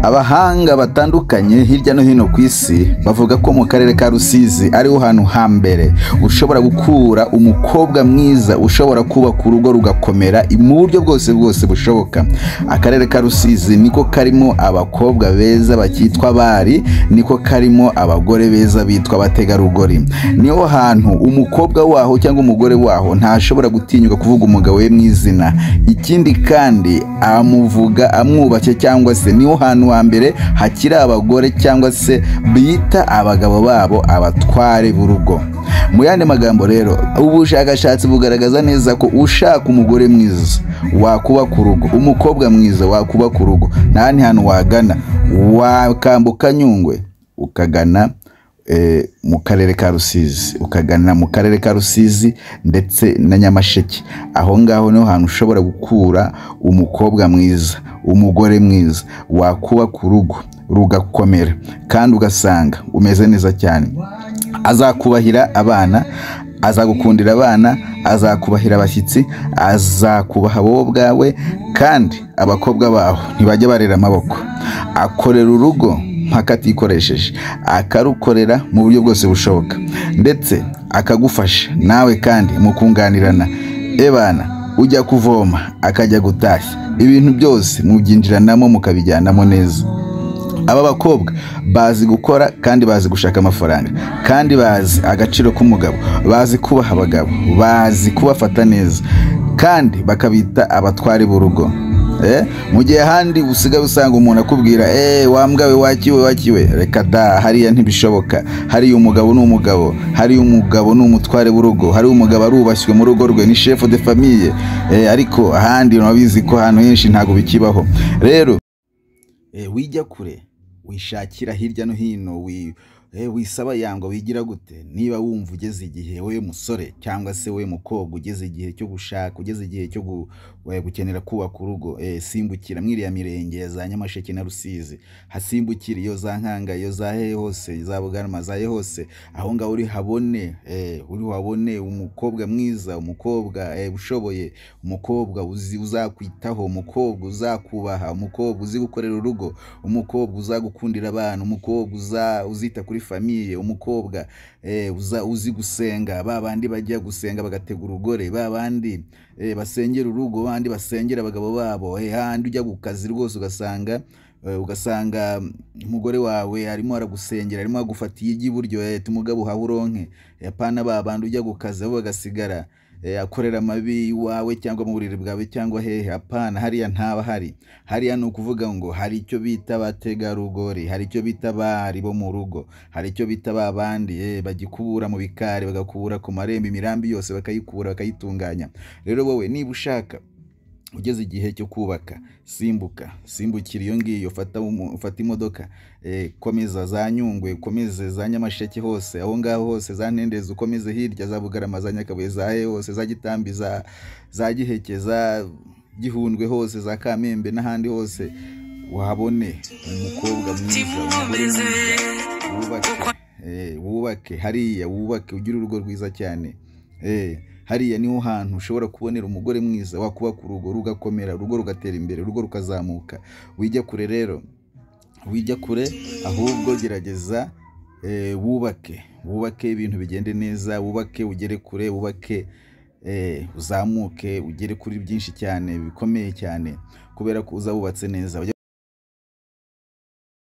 Abahanga batandukanye hirya no hino ku isi bavuga ko mu karere ka Rusizi ariho hantu hambere ushobora gukura umukobwa mwiza ushobora kubaka urugo rugakomera mu buryo bwose bwose bushoboka. Akarere ka Rusizi niko karimo abakobwa beza bakitwa abari, niko karimo abagore beza bitwa abategarugori. Niho hantu umukobwa waho cyangwa umugore waho ntashobora gutinyuka kuvuga umugabo we mu izina. Ikindi kandi amuvuga amwubashye, cyangwa se niho hantu hambere hakiri abagore cyangwa se bita abagabo babo abatware b'urugo. Mu yandi magambo rero, ubushakashatsi bugaragaza neza ko ushaka umugore mwiza wakubaka urugo, umukobwa mwiza wakubaka urugo, nta handi hantu wagana, wakambuka Nyungwe ukagana mu karere ka Rusizi, ukagana mu karere ka Rusizi ndetse na Nyamasheke. Aho ngaho niho hantu ushobora gukura umukobwa mwiza, umugore mwiza wakubaka urugo rugakomera, kandi ugasanga umeze neza cyane. Azakubahira abana, azagukundira abana, azakubahira abashyitsi, azakubaha wowe ubwawe, kandi abakobwa baho ntibajya barera amaboko. Akorera urugo mpaka atikoresheje, akarukorera mu buryo bwose bushoboka, ndetse akagufasha nawe kandi mukunganirana. Ebana ujya kuvoma akajya gutashya, ibintu byose mubyinjiranamo mukabijyanamo neza. Aba bakobwa bazi gukora kandi bazi gushaka amafaranga, kandi bazi agaciro k'umugabo, bazi kubaha abagabo, bazi kubafata neza, kandi bakabita abatware b'urugo. Mu gihe ahandi usigaye usanga umuntu akubwira wa mbwa we wakiwe wakiwe, reka da, hariya ntibishoboka. Hariya umugabo ni umugabo, hariya umugabo ni umutware w'urugo, hariya umugabo arubashywe mu rugo rwe, ni chef de famille. Ariko ahandi urabizi ko ahantu henshi ntabwo bikibaho. Rero wijya kure, wishakira hirya no hino, wisaba yangwa wigira gute. Niba wumva ugeze igihe we musore cyangwa se we mukobwa ugeze igihe cyo gushaka, ugeze igihe cyo gukenera kubaka urugo, simbukira mwiriya mirenge za Nyamasheke na Rusizi, hasimbukira iyo za Nkanga, iyo za hehe hose, za Bugarama, za hehe hose, aho ngaho uri habone, uri habone umukobwa mwiza, umukobwa ushoboye, umukobwa uzi uzakwitaho, umukobwa uzakubaha, umukobwa uzi gukorera urugo, umukobwa uzagukundira abana, umukobwa uzita kuri famille, umukobwa uzi gusenga, ba bandi bajya gusenga bagatega urugore, ba bandi basengera urugo, bandi basengera abagabo babo, handi ujya ku kazi rwose ugasanga umugore wawe arimo aragusengera, arimo agufatiye iry'iburyo, tumugabo uhawe uronke. Apana ba bandi ujya ku kazi bo bagasigara akorera amabi iwawe cyangwa mu buriri bwawe cyangwa hehe. Apana, hariya ntaba hari. Hariya ni ukuvuga ngo hari icyo bita abategarugori, hari icyo bita abari bo mu rugo, hari icyo bita ba bandi bagikubura mu bikari, bagakubura ku marembo, imirambi yose bakayikubura bakayitunganya. Rero wowe niba ushaka ugeze igihe cyo kubaka, simbuka, simbukira iyo ngiyo, ufata imodoka, komeza za Nyungwe, ukomeze za Nyamasheke hose, aho ngaho hose za Ntendezi, ukomeze hirya za Bugarama, za Nyakabuye, za hehe hose, za Gitambi, za Giheke, za Gihundwe hose, za Kamembe n'ahandi hose, wahabone umukobwa mwiza, umugore mwiza, wubake, wubake hariya, wubake ugire urugo rwiza cyane. Hariya niho hantu ushobora kubonera umugore mwiza wakubaka urugo rugakomera, urugo rugatera imbere, urugo rukazamuka. Wijya kure rero, wijya kure, ahubwo gerageza wubake, wubake ibintu bigende neza, wubake ugere kure, wubake uzamuke ugere kuri byinshi cyane bikomeye cyane, kubera ko uza wubatse neza.